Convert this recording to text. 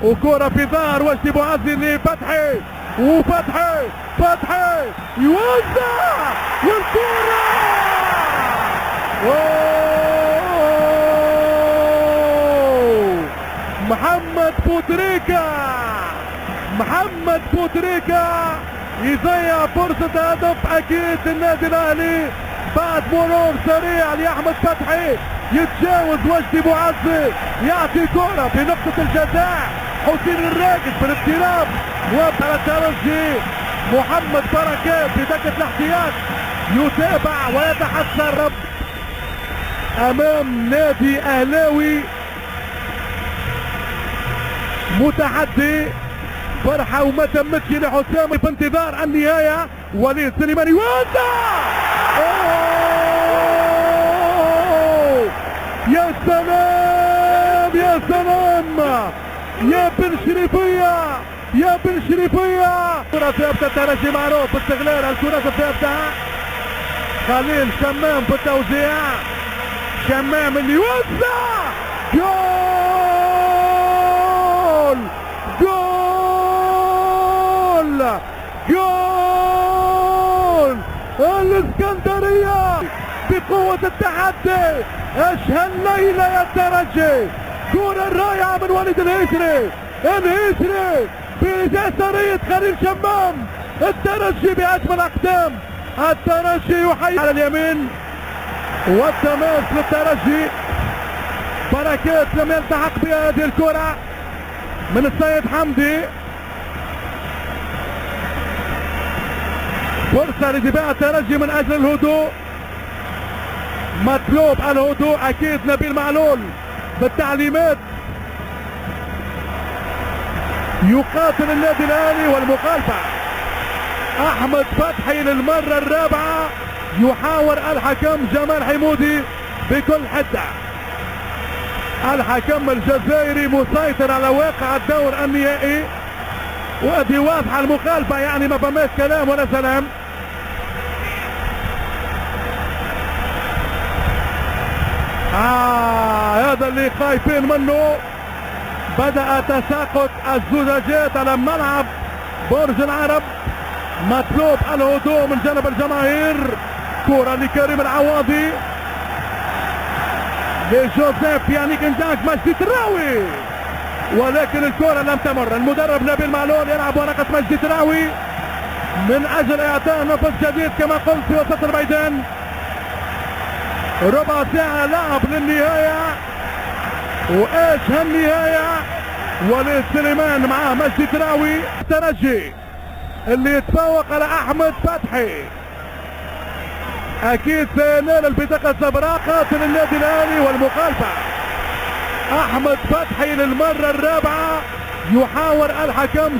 وكرة في ظهر وجدي بوعزي لفتحي، وفتحي فتحي يوزع والكرة محمد بوتريكا، محمد بوتريكا يضيع فرصة هدف أكيد للنادي الأهلي بعد مرور سريع لأحمد فتحي، يتجاوز وجدي بوعزي، يعطي كرة في نقطة الجزاء حسين الراقد بالاقتراب، وعلى الترجي محمد بركات في دكة الاحتياط يتابع ويتحسر أمام نادي أهلاوي متحدي. فرحة وما تمتش لحسام في انتظار النهاية. وليد سليماني يوزع، يا سلام يا سلام يا بن شريفية، يا بن شريفية. كرة ثابتة الترجي معروف باستغلال الكرة الثابتة، خليل شمام بالتوزيع، شمام اللي يوزع، جول جول جول الاسكندرية بقوة التحدي. ايش هالليلة يا الترجي، كرة رائعة من وليد الهيشري، الهيشري بجسرية خليل شمام، الترجي بأجمل أقدام، الترجي يحيي على اليمين والتماس للترجي. بركات لم يلتحق بها هذه الكرة من السيد حمدي، فرصة لدفاع الترجي من أجل الهدوء، مطلوب الهدوء أكيد. نبيل معلول بالتعليمات يقاتل النادي الأهلي والمخالفة. أحمد فتحي للمرة الرابعة يحاور الحكم جمال حمودي بكل حدة. الحكم الجزائري مسيطر على واقع الدور النهائي، وادي واضحة المخالفة، يعني ما فماش كلام ولا سلام. هذا اللي خايفين منه. بدأ تساقط الزجاجات على ملعب برج العرب، مطلوب الهدوء من جانب الجماهير. كرة لكريم العواضي، لجوزيف يانيك نجاك، مجدي تراوي، ولكن الكرة لم تمر. المدرب نبيل معلول يلعب ورقة مجدي تراوي من أجل إعطاء نفس جديد كما قلت في وسط الميدان. ربع ساعة لعب للنهاية، وإيش هالنهاية. وليد سليمان معاه مجدي تراوي. الترجي اللي يتفوق على أحمد فتحي أكيد سينال البطاقة الصفراء، قاتل النادي الأهلي والمخالفة. أحمد فتحي للمرة الرابعة يحاور الحكم.